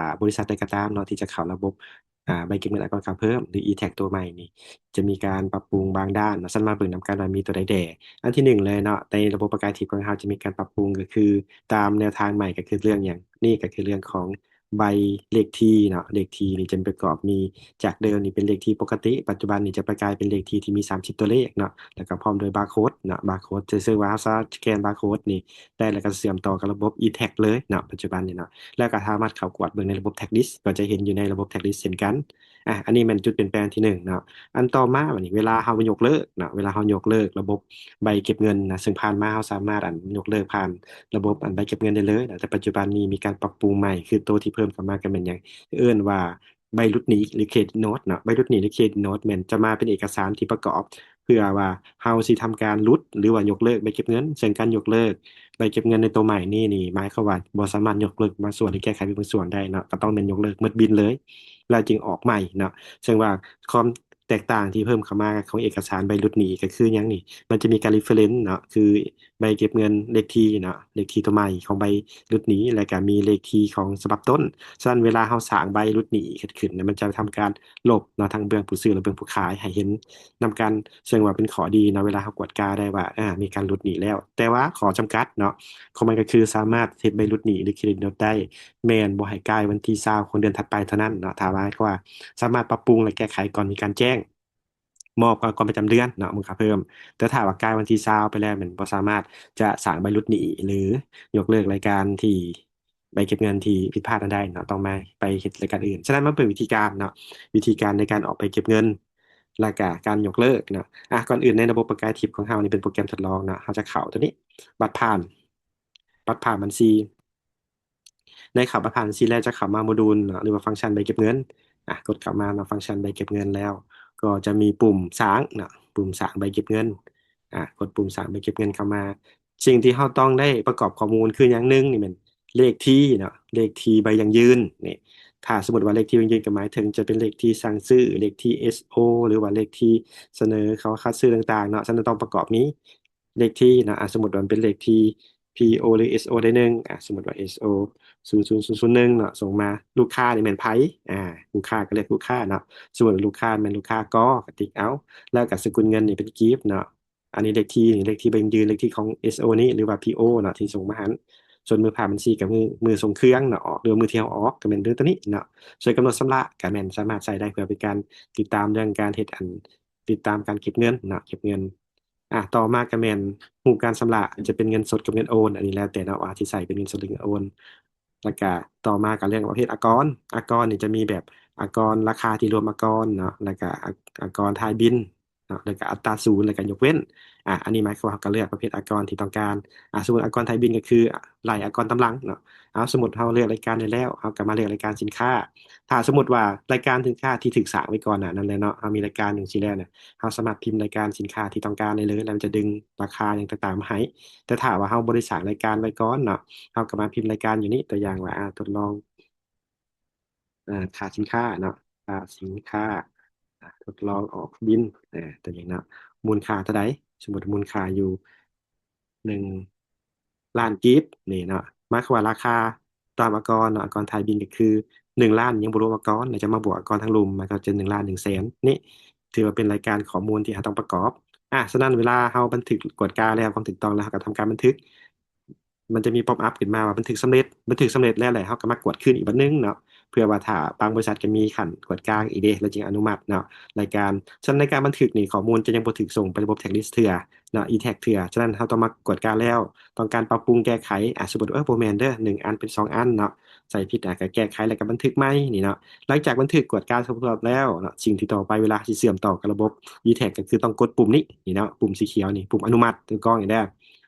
ອາ ບໍລິສັດໃດກໍຕາມເນາະ ທີ່ຈະເຂົ້າລະບົບ ອາ ໃບເກັບເງິນອາກອນຄ່າເພີ່ມ ຫຼື e-tax ຕົວໃໝ່ນີ້ ຈະມີການປັບປຸງບາງດ້ານເນາະ. ຊັ້ນມາເບິ່ງນຳກັນວ່າມີຕົວໃດແດ່. ອັນທີໜຶ່ງເລີຍເນາະ ໃນລະບົບປະການທິບຂອງເຮົາຈະມີການປັບປຸງ ກໍຄືຕາມແນວທາງໃໝ່ ກໍຄືເລື່ອງຫຍັງ? ນີ້ກໍຄືເລື່ອງຂອງໃບເລກທີເນາະ. ເລກທີນີ້ຈະປະກອບມີ ຈາກເດີມນີ້ເປັນເລກທີປົກກະຕິ ປັດຈຸບັນນີ້ຈະໄປກາຍເປັນເລກທີທີ່ມີສາມສິບຕົວເລກເນາະ ແລ້ວກໍພ້ອມດ້ວຍບາໂຄດເນາະ. ບາໂຄດ ເຊິ່ງວ່າເຮົາສາມາດສະແກນບາໂຄດນີ້ໄດ້ ແລ້ວກໍເຊື່ອມຕໍ່ກັບລະບົບ e-tax ເລີຍເນາະ ປັດຈຸບັນນີ້ເນາະ. ແລ້ວກໍສາມາດເຂົ້າກວດເບິ່ງໃນລະບົບ Taxlist ກໍຈະເຫັນຢູ່ໃນລະບົບ Taxlist ເຊັ່ນກັນ. ອາ ອັນນີ້ແມ່ນຈຸດປ່ຽນແປງທີໜຶ່ງເນາະ. ອັນຕໍ່ມາບັດນີ້ ເວລາເຮົາຍົກເລີກເນາະ ເວລາເຮົາຍົກເລີກລະບົບໃບເກັບເງິນນະ ເຊິ່ງຜ່ານມາເຮົາສາມາດ ອັນ ຍົກເລີກຜ່ານລະບົບ ອັນ ໃບເກັບເງິນໄດ້ເລີຍນະ, ແຕ່ປັດຈຸບັນນີ້ມີການປັບປຸງໃໝ່ ຄືໂຕທີ່ເພີ່ມເຂົ້າມາກໍແມ່ນຫຍັງ ເອີ້ນວ່າໃບຫຼຸດໜີ້ ຫຼື credit note ເນາະ. ໃບຫຼຸດໜີ້ ຫຼື credit note ແມ່ນຈະມາເປັນເອກະສານທີ່ປະກອບ ເພື່ອວ່າເຮົາຊິທຳການຫຼຸດ ຫຼືວ່າຍົກເລີກໃບເກັບເງິນ. ເຊິ່ງການຍົກເລີກໃບເກັບເງິນໃນໂຕໃໝ່ນີ້ນີ້ ໝາຍຄວາມວ່າບໍ່ສາມາດຍົກເລີກບາງສ່ວນ ຫຼື ແກ້ໄຂໄປບາງສ່ວນໄດ້ເນາະ, ກໍຕ້ອງແມ່ນຍົກເລີກໝົດບິນເລີຍ ແລ້ວຈຶ່ງອອກໃໝ່ເນາະ. ເຊິ່ງວ່າຄວາມແຕກຕ່າງທີ່ເພີ່ມເຂົ້າມາຂອງເອກະສານໃບຫຼຸດໜີ້ກໍຄືຫຍັງນີ້? ມັນຈະມີການ reference ເນາະ ຄືໃບເກັບເງິນເລກທີເນາະ ເລກທີໂຕໃໝ່ຂອງໃບຫຼຸດໜີ້ ແລ້ວກໍມີເລກທີຂອງສະບັບຕົ້ນ. ສະນັ້ນເວລາເຮົາສ້າງໃບຫຼຸດໜີ້ຂຶ້ນນະ ມັນຈະທຳການລົບເນາະ ທັງເບື້ອງຜູ້ຊື້ ແລະ ເບື້ອງຜູ້ຂາຍໃຫ້ເຫັນນຳກັນ. ເຊິ່ງວ່າເປັນຂໍ້ດີເນາະ ເວລາເຮົາກວດກາໄດ້ວ່າ ອາ ມີການຫຼຸດໜີ້ແລ້ວ. ແຕ່ວ່າຂໍ້ຈຳກັດເນາະ ຂອງມັນກໍຄືສາມາດເຮັດໃບຫຼຸດໜີ້ ຫຼື credit note ໄດ້ ແມ່ນບໍ່ໃຫ້ກາຍວັນທີຊາວຂອງເດືອນຖັດໄປເທົ່ານັ້ນເນາະ. ຖ້າວ່າ ວ່າສາມາດປັບປຸງ ແລະ ແກ້ໄຂກ່ອນມີການແຈ້ງ ມອບກ່ອນປະຈຳເດືອນເນາະ ມູນຄ່າເພີ່ມ. ແຕ່ຖ້າວ່າກາຍວັນທີຊາວໄປແລ້ວ ແມ່ນບໍ່ສາມາດຈະສ້າງໃບຫຼຸດໜີ້ ຫຼື ຍົກເລີກລາຍການທີ່ ໃບເກັບເງິນທີ່ຜິດພາດນັ້ນໄດ້ເນາະ, ຕ້ອງມາໄປເຮັດລາຍການອື່ນ. ສະນັ້ນມາເບິ່ງວິທີການເນາະ ວິທີການໃນການອອກໃບເກັບເງິນ ແລ້ວກະການຍົກເລີກເນາະ. ອາ ກ່ອນອື່ນໃນລະບົບປະກາຍທິບຂອງເຮົານີ້ເປັນໂປຣແກຣມທົດລອງເນາະ, ເຮົາຈະເຂົ້າຕົວນີ້ ບັດຜ່ານ ບັດຜ່ານບັນຊີ. ໃນເຂົ້າບັດຜ່ານບັນຊີແລ້ວ ຈະເຂົ້າມາໂມດູນເນາະ ຫຼືວ່າຟັງຊັນໃບເກັບເງິນ. ອາ ກົດເຂົ້າມາເນາະ ຟັງຊັນໃບເກັບເງິນແລ້ວ ກໍຈະມີປຸ່ມສ້າງເນາະ ປຸ່ມສ້າງໃບເກັບເງິນ. ອາ ກົດປຸ່ມສ້າງໃບເກັບເງິນເຂົ້າມາ. ສິ່ງທີ່ເຮົາຕ້ອງໄດ້ປະກອບຂໍ້ມູນຄືຢ່າງໜຶ່ງນີ້ແມ່ນເລກທີເນາະ ເລກທີໃບຢັ້ງຢືນນີ້. ຖ້າສົມມຸດວ່າເລກທີໃບຢັ້ງຢືນກໍໝາຍເຖິງຈະເປັນເລກທີສັ່ງຊື້, ເລກທີ ເອສໂອ ຫຼືວ່າເລກທີສະເໜີເຂົ້າຄັດຊື້ຕ່າງໆເນາະ. ສະນັ້ນຕ້ອງປະກອບມີເລກທີເນາະ. ອາ ສົມມຸດວ່າມັນເປັນເລກທີ ພີໂອ ຫຼື ເອສໂອ ໄດ້ໜຶ່ງ ອາ ສົມມຸດວ່າ ເອສໂອ ສູນສູນສູນໜຶ່ງເນາະ ສົ່ງມາ. ລູກຄ້ານີ້ແມ່ນໃຜ? ອາ ລູກຄ້າກໍເລືອກລູກຄ້າເນາະ. ສົມມຸດວ່າລູກຄ້າແມ່ນລູກຄ້າ ກ ກໍຕິກເອົາ ແລ້ວກໍສະກຸນເງິນນີ້ເປັນກີບເນາະ. ອັນນີ້ເລກທີ ເລກທີໃບຢັ້ງຢືນ ເລກທີຂອງ ເອສໂອ ນີ້ ຫຼືວ່າ ພີໂອ ເນາະ ທີ່ສົ່ງມາຫັ້ນ. ສ່ວນມື້ຜ່ານບັນຊີກໍມື້ ມື້ສົ່ງເຄື່ອງເນາະ ອອກ ຫຼືວ່າມື້ທີ່ເຮົາອອກ ກໍແມ່ນເລື່ອງຕົວນີ້ເນາະ. ສ່ວນກຳນົດຊຳລະກໍແມ່ນສາມາດໃຊ້ໄດ້ເພື່ອເປັນການຕິດຕາມເລື່ອງການເຮັດ ອັນ ຕິດຕາມການເກັບເງິນເນາະ ເກັບເງິນ. ອາ ຕໍ່ມາກໍແມ່ນຮູບການຊຳລະ ຈະເປັນເງິນສົດກັບເງິນໂອນ, ອັນນີ້ແລ້ວແຕ່ເນາະວ່າຊິໃຊ້ເປັນເງິນສົດ ຫຼື ເງິນໂອນ. ແລ້ວກະຕໍ່ມາກໍເລື່ອງປະເພດອາກອນ. ອາກອນນີ້ຈະມີແບບອາກອນລາຄາທີ່ລວມອາກອນເນາະ ແລ້ວກະອາ ອາກອນທ້າຍບິນເນາະ ແລ້ວກະອັດຕາສູນ ແລ້ວກະຍົກເວັ້ນ. ອາ ອັນນີ້ໝາຍຄວາມວ່າເຮົາກໍເລືອກປະເພດອາກອນທີ່ຕ້ອງການ. ອາ ສົມມຸດອາກອນທ້າຍບິນກໍຄື ອາ ໄລ່ອາກອນຕາມຫຼັງເນາະ. ເອົາ ສົມມຸດເຮົາເລືອກລາຍການໄດ້ແລ້ວ ເຮົາກໍມາເລືອກລາຍການສິນຄ້າ. ຖ້າສົມມຸດວ່າລາຍການສິນຄ້າທີ່ຖືກສ້າງໄວ້ກ່ອນໜ້ານັ້ນແຫຼະເນາະ ເຮົາມີລາຍການຈັ່ງຊີ້ແລ້ວນະ ເຮົາສາມາດພິມລາຍການສິນຄ້າທີ່ຕ້ອງການໄດ້ເລີຍ ແລ້ວມັນຈະດຶງລາຄາຫຍັງຕ່າງໆມາໃຫ້. ແຕ່ຖ້າວ່າເຮົາບໍ່ໄດ້ສ້າງລາຍການໄວ້ກ່ອນເນາະ ເຮົາກໍມາພິມລາຍການຢູ່ນີ້ ຕົວຢ່າງວ່າ ອາ ທົດລອງ ອາ ຄ່າສິນຄ້າເນາະ ຄ່າສິນຄ້າ ອາ ທົດລອງອອກບິນ ອາ ຕົວຢ່າງເນາະ ມູນຄ່າເທົ່າໃດ? ສົມມຸດມູນຄ່າຢູ່ໜຶ່ງລ້ານກີບນີ້ເນາະ. ໝາຍຄວາມວ່າລາຄາຕາມອາກອນເນາະ ອາກອນທ້າຍບິນກໍຄືໜຶ່ງລ້ານ ຍັງບໍ່ລວມອາກອນ ແລ້ວຈະມາບວກອາກອນທາງລຸ່ມ ມັນກໍຈະໜຶ່ງລ້ານໜຶ່ງແສນ. ນີ້ຖືວ່າເປັນລາຍການຂໍ້ມູນທີ່ເຮົາຕ້ອງປະກອບ. ອາ ສະນັ້ນເວລາເຮົາບັນທຶກກວດກາແລ້ວ ຄວາມຖືກຕ້ອງແລ້ວ ເຮົາກໍທຳການບັນທຶກ ມັນຈະມີ pop up ຂຶ້ນມາວ່າບັນທຶກສຳເລັດ, ບັນທຶກສຳເລັດແລ້ວແຫຼະ ເຮົາກໍມາກວດຄືນອີກບັດໜຶ່ງເນາະ ເພື່ອວ່າຖ້າບາງບໍລິສັດກໍມີຂັ້ນກວດກາອີກເດ້ ແລ້ວຈຶ່ງອະນຸມັດເນາະລາຍການ. ສະນັ້ນໃນການບັນທຶກນີ້ ຂໍ້ມູນຈະຍັງບໍ່ຖືກສົ່ງໄປລະບົບ Taxlist ເທື່ອເນາະ e-tax ເທື່ອ. ສະນັ້ນເຮົາຕ້ອງມາກວດກາແລ້ວ ຕ້ອງການປັບປຸງແກ້ໄຂ ອາ ສົມມຸດ ເອີ ບໍ່ແມ່ນເດີ ໜຶ່ງອັນເປັນສອງອັນເນາະ ໃສ່ຜິດ ອາ ກໍແກ້ໄຂ ແລ້ວກໍບັນທຶກໃໝ່ນີ້ເນາະ. ຫຼັງຈາກບັນທຶກກວດກາຄົບຖ້ວນແລ້ວເນາະ ສິ່ງທີ່ຕໍ່ໄປເວລາຊິເຊື່ອມຕໍ່ກັບລະບົບ e-tax ກໍຄືຕ້ອງກົດປຸ່ມນີ້ ນີ້ເນາະ ປຸ່ມສີຂຽວນີ້ ປຸ່ມອະນຸມັດ ຖືກຕ້ອງນີ້ເດີ.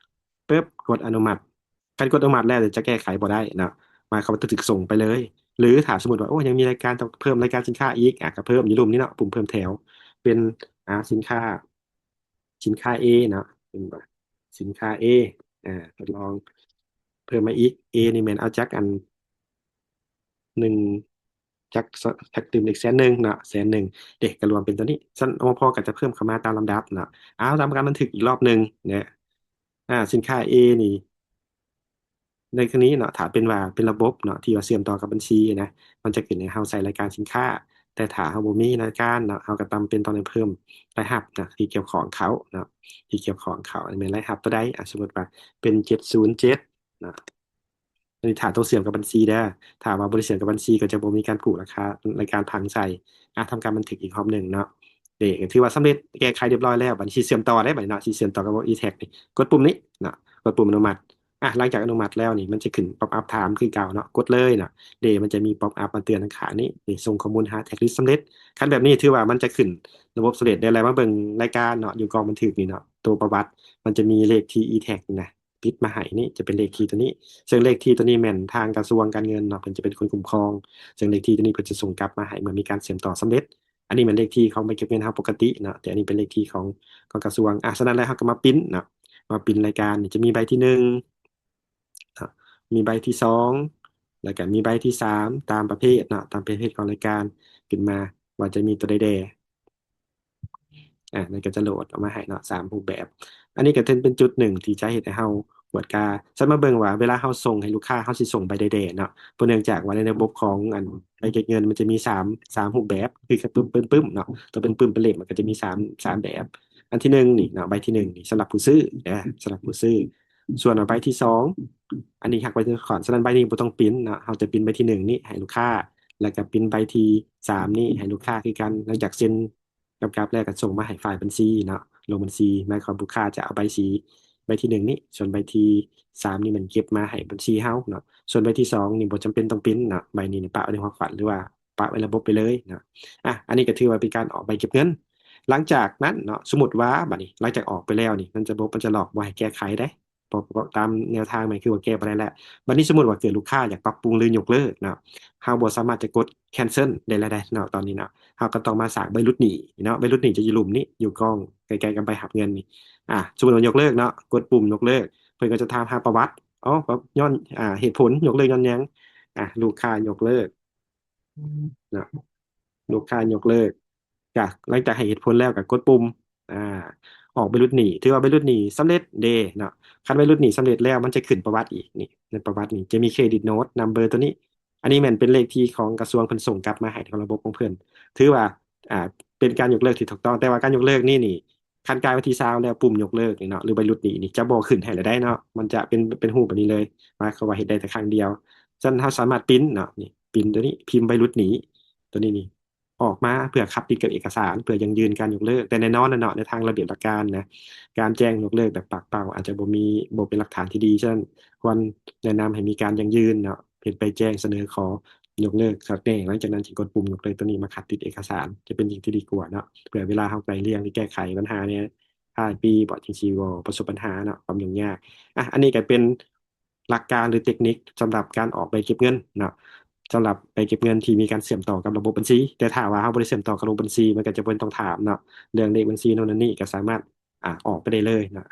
ປຶບ ກົດອະນຸມັດ. ຄັນກົດອະນຸມັດແລ້ວ ຈະແກ້ໄຂບໍ່ໄດ້ເນາະ ໝາຍຄວາມວ່າຈະຖືກສົ່ງໄປເລີຍ. ຫຼືຖ້າສົມມຸດວ່າ ໂອ້ ຍັງມີລາຍການ ຕ້ອງເພີ່ມລາຍການສິນຄ້າອີກ ອາ ກໍເພີ່ມຢູ່ລຸ່ມນີ້ເນາະ ປຸ່ມເພີ່ມແຖວ ເປັນ ອາ ສິນຄ້າ ສິນຄ້າ A ເນາະ ເຫັນບໍ່ ສິນຄ້າ A ອາ ທົດລອງເພີ່ມມາອີກ. A ນີ້ແມ່ນເອົາຈາກອັນ ໜຶ່ງ ຈັກ ຈັກຕື່ມອີກແສນໜຶ່ງເນາະ ແສນໜຶ່ງເດ້ ກໍລວມເປັນຕົວນີ້. ຊັ້ນ ພໍກໍຈະເພີ່ມເຂົ້າມາຕາມລຳດັບເນາະ. ເອົາ ທຳການບັນທຶກອີກລອບໜຶ່ງເນາະ ອາ ສິນຄ້າ A ນີ້ ໃນກໍລະນີເນາະ ຖ້າເປັນວ່າເປັນລະບົບເນາະ ທີ່ວ່າເຊື່ອມຕໍ່ກັບບັນຊີນະ ມັນຈະຂຶ້ນໃຫ້ເຮົາໃສ່ລາຍການສິນຄ້າ. ແຕ່ຖ້າເຮົາບໍ່ມີລາຍການເນາະ ເຮົາກໍຈຳເປັນຕ້ອງໄດ້ເພີ່ມລາຍຮັບນະ ທີ່ກ່ຽວຂ້ອງເຂົ້າເນາະ ທີ່ກ່ຽວຂ້ອງເຂົ້າ ອັນນີ້ແມ່ນລາຍຮັບຕົວໃດ? ອາ ສົມມຸດວ່າເປັນເຈັດສູນເຈັດເນາະ. ອັນນີ້ຖ້າຕ້ອງເຊື່ອມກັບບັນຊີເດີ. ຖ້າວ່າບໍ່ໄດ້ເຊື່ອມກັບບັນຊີ ກໍຈະບໍ່ມີການຜູກລາຄາ ລາຍການຜັງໃສ່. ອາ ທຳການບັນທຶກອີກຮອບໜຶ່ງເນາະ. ເດ ກໍຖືວ່າສຳເລັດ ແກ້ໄຂຮຽບຮ້ອຍແລ້ວ. ບັດນີ້ຊິເຊື່ອມຕໍ່ໄດ້ ບັດນີ້ເນາະ ຊິເຊື່ອມຕໍ່ກັບລະບົບ e-tax ນີ້ ກົດປຸ່ມນີ້ເນາະ ກົດປຸ່ມອະນຸມັດ. ອາ ຫຼັງຈາກອະນຸມັດແລ້ວນີ້ ມັນຈະຂຶ້ນ pop up ຖາມຄືເກົ່າເນາະ ກົດເລີຍເນາະ. ເດ ມັນຈະມີ pop up ມາເຕືອນຂ້າງໆນີ້ ນີ້ ສົ່ງຂໍ້ມູນຫາ tax list ສຳເລັດ. ຄັນແບບນີ້ຖືວ່າມັນຈະຂຶ້ນລະບົບສຳເລັດ ແລ້ວມາເບິ່ງລາຍການເນາະ ຢູ່ກ່ອງບັນທຶກນີ້ເນາະ ໂຕປະຫວັດ ມັນຈະມີເລກທີ e-tax ນີ້ນະ ຕິດມາໃຫ້ນີ້ ຈະເປັນເລກທີຕົວນີ້ ເຊິ່ງເລກທີຕົວນີ້ແມ່ນທາງກະຊວງການເງິນເນາະ ເພິ່ນຈະເປັນຄົນຄຸ້ມຄອງ. ເຊິ່ງເລກທີຕົວນີ້ເພິ່ນຈະສົ່ງກັບມາໃຫ້ເມື່ອມີການເຊື່ອມຕໍ່ສຳເລັດ. ອັນນີ້ແມ່ນເລກທີຂອງໃບເກັບເງິນເຮົາປົກກະຕິເນາະ ແຕ່ອັນນີ້ເປັນເລກທີຂອງ ຂອງກະຊວງ. ອາ ສະນັ້ນແລ້ວເຮົາກໍມາປຣິ້ນເນາະ ມາປຣິ້ນລາຍການນີ້ ຈະມີໃບທີໜຶ່ງເນາະ ມີໃບທີສອງ ແລ້ວກໍມີໃບທີສາມ ຕາມປະເພດເນາະ ຕາມປະເພດຂອງລາຍການ ຂຶ້ນມາວ່າຈະມີຕົວໃດແດ່. ອາ ມັນກໍຈະໂຫຼດອອກມາໃຫ້ເນາະ ສາມຮູບແບບ. ອັນນີ້ກໍເປັນ ເປັນຈຸດໜຶ່ງທີ່ຈະເຮັດໃຫ້ເຮົາກວດກາ. ຊັ້ນມາເບິ່ງວ່າເວລາເຮົາສົ່ງໃຫ້ລູກຄ້າ ເຮົາຊິສົ່ງໃບໃດແດ່ເນາະ. ເພາະເນື່ອງຈາກວ່າໃນລະບົບຂອງອັນໃບເກັບເງິນ ມັນຈະມີສາມ ສາມຮູບແບບ ຄືປຶ້ມໆໆເນາະ ຕົວປຶ້ມໆເປັນເຫຼັ້ມ ມັນກໍຈະມີສາມ ສາມແບບ. ອັນທີໜຶ່ງນີ້ເນາະ ໃບທີໜຶ່ງນີ້ສຳລັບຜູ້ຊື້ເດີ ສຳລັບຜູ້ຊື້. ສ່ວນໃບທີສອງ ອັນນີ້ຫັກໃບທີຂອນ ສະນັ້ນໃບນີ້ບໍ່ຕ້ອງປຣິ້ນເນາະ. ເຮົາຈະປຣິ້ນໃບທີໜຶ່ງນີ້ໃຫ້ລູກຄ້າ ແລ້ວກໍປຣິ້ນໃບທີສາມນີ້ໃຫ້ລູກຄ້າຄືກັນ. ຫຼັງຈາກເຊັນ ກຳກັບແລ້ວກໍສົ່ງມາໃຫ້ຝ່າຍບັນຊີເນາະ ລົງບັນຊີ. ໝາຍຄວາມລູກຄ້າຈະເອົາໃບສີ ໃບທີໜຶ່ງນີ້ ສ່ວນໃບທີສາມນີ້ແມ່ນເກັບມາໃຫ້ບັນຊີເຮົາເນາະ. ສ່ວນໃບທີສອງນີ້ບໍ່ຈຳເປັນຕ້ອງປຣິ້ນເນາະ ໃບນີ້ນີ້ປະໄວ້ໃນຂອງຂວັນ ຫຼືວ່າປະໄວ້ລະບົບໄປເລີຍເນາະ. ອາ ອັນນີ້ກໍຖືວ່າເປັນການອອກໃບເກັບເງິນ. ຫຼັງຈາກນັ້ນເນາະ ສົມມຸດວ່າບັດນີ້ ຫຼັງຈາກອອກໄປແລ້ວນີ້ ມັນຈະ ລະບົບມັນຈະລັອກບໍ່ໃຫ້ແກ້ໄຂເດ້ ເພາະ ເພາະຕາມແນວທາງໃໝ່ຄືວ່າແກ້ບໍ່ໄດ້ແລ້ວ. ບັດນີ້ສົມມຸດວ່າເກີດລູກຄ້າຢາກປັບປຸງ ຫຼື ຍົກເລີກເນາະ ເຮົາບໍ່ສາມາດຈະກົດ cancel ໄດ້ແລ້ວເດ້ເນາະ ຕອນນີ້ເນາະ. ເຮົາກໍຕ້ອງມາສ້າງໃບຫຼຸດໜີ້ເນາະ ໃບຫຼຸດໜີ້ຈະຢູ່ລຸ່ມນີ້ ຢູ່ກ້ອງໃກ້ໆກັບໃບຮັບເງິນນີ້. ອາ ສົມມຸດວ່າຍົກເລີກເນາະ ກົດປຸ່ມຍົກເລີກ ເພິ່ນກໍຈະຖາມຫາປະຫວັດ ອໍ ກໍຍ້ອນ ອາ ເຫດຜົນຍົກເລີກຍ້ອນຫຍັງ. ອາ ລູກຄ້າຍົກເລີກເນາະ ລູກຄ້າຍົກເລີກ ກະຫຼັງຈາກໃຫ້ເຫດຜົນແລ້ວກໍກົດປຸ່ມ ອາ ອອກໃບຫຼຸດໜີ້ ຖືວ່າໃບຫຼຸດໜີ້ສຳເລັດເດ້ເນາະ. ຄັນໃບຫຼຸດໜີ້ສຳເລັດແລ້ວ ມັນຈະຂຶ້ນປະຫວັດອີກນີ້ ໃນປະຫວັດນີ້ຈະມີ credit note number ຕົວນີ້. ອັນນີ້ແມ່ນເປັນເລກທີຂອງກະຊວງເພິ່ນສົ່ງກັບມາໃຫ້ຂອງລະບົບຂອງເພິ່ນ ຖືວ່າ ອາ ເປັນການຍົກເລີກທີ່ຖືກຕ້ອງ. ແຕ່ວ່າການຍົກເລີກນີ້ນີ້ ຄັນກາຍວັນທີຊາວແລ້ວ ປຸ່ມຍົກເລີກນີ້ເນາະ ຫຼື ໃບຫຼຸດໜີ້ນີ້ຈະບໍ່ຂຶ້ນໃຫ້ແລ້ວໄດ໋ເນາະ ມັນຈະເປັນ ເປັນຮູບແບບນີ້ເລີຍ ໝາຍຄວາມວ່າເຮັດໄດ້ແຕ່ຄັ້ງດຽວ. ສະນັ້ນເຮົາສາມາດປຣິ້ນເນາະ ນີ້ ປຣິ້ນຕົວນີ້ ພິມໃບຫຼຸດໜີ້ຕົວນີ້ນີ້ ອອກມາເພື່ອຂັດຕິດກັບເອກະສານ ເພື່ອຢັ້ງຢືນການຍົກເລີກ. ແຕ່ແນ່ນອນແຫຼະເນາະ ໃນທາງລະບຽບຫຼັກການນະ ການແຈ້ງຍົກເລີກແບບປາກເປົ່າອາດຈະບໍ່ມີ ບໍ່ເປັນຫຼັກຖານທີ່ດີ. ສະນັ້ນຄວນແນະນຳໃຫ້ມີການຢັ້ງຢືນເນາະ ເຮັດໃບແຈ້ງສະເໜີຂໍຍົກເລີກສັກແດ່ ຫຼັງຈາກນັ້ນຈຶ່ງກົດປຸ່ມຍົກເລີກຕົວນີ້ມາຂັດຕິດເອກະສານ ຈະເປັນສິ່ງທີ່ດີກວ່າເນາະ ເພື່ອເວລາເຮົາໄກ່ເລື່ອງ ຫຼື ແກ້ໄຂບັນຫາໃນທ້າຍປີບໍ ຈຶ່ງຊິບໍ່ປະສົບບັນຫາເນາະ ຄວາມຫຍຸ້ງຍາກ. ອາ ອັນນີ້ກໍເປັນ ຫຼັກການ ຫຼື ເຕັກນິກສຳລັບການອອກໃບເກັບເງິນເນາະ ສຳລັບໃບເກັບເງິນທີ່ມີການເຊື່ອມຕໍ່ກັບລະບົບບັນຊີ. ແຕ່ຖ້າວ່າເຮົາບໍ່ໄດ້ເຊື່ອມຕໍ່ກັບລະບົບບັນຊີ ມັນກໍຈະບໍ່ຕ້ອງຖາມເນາະ ເລື່ອງເລກບັນຊີໂນ່ນນັ້ນນີ້ ກໍສາມາດ ອາ ອອກໄປໄດ້ເລີຍເນາະ.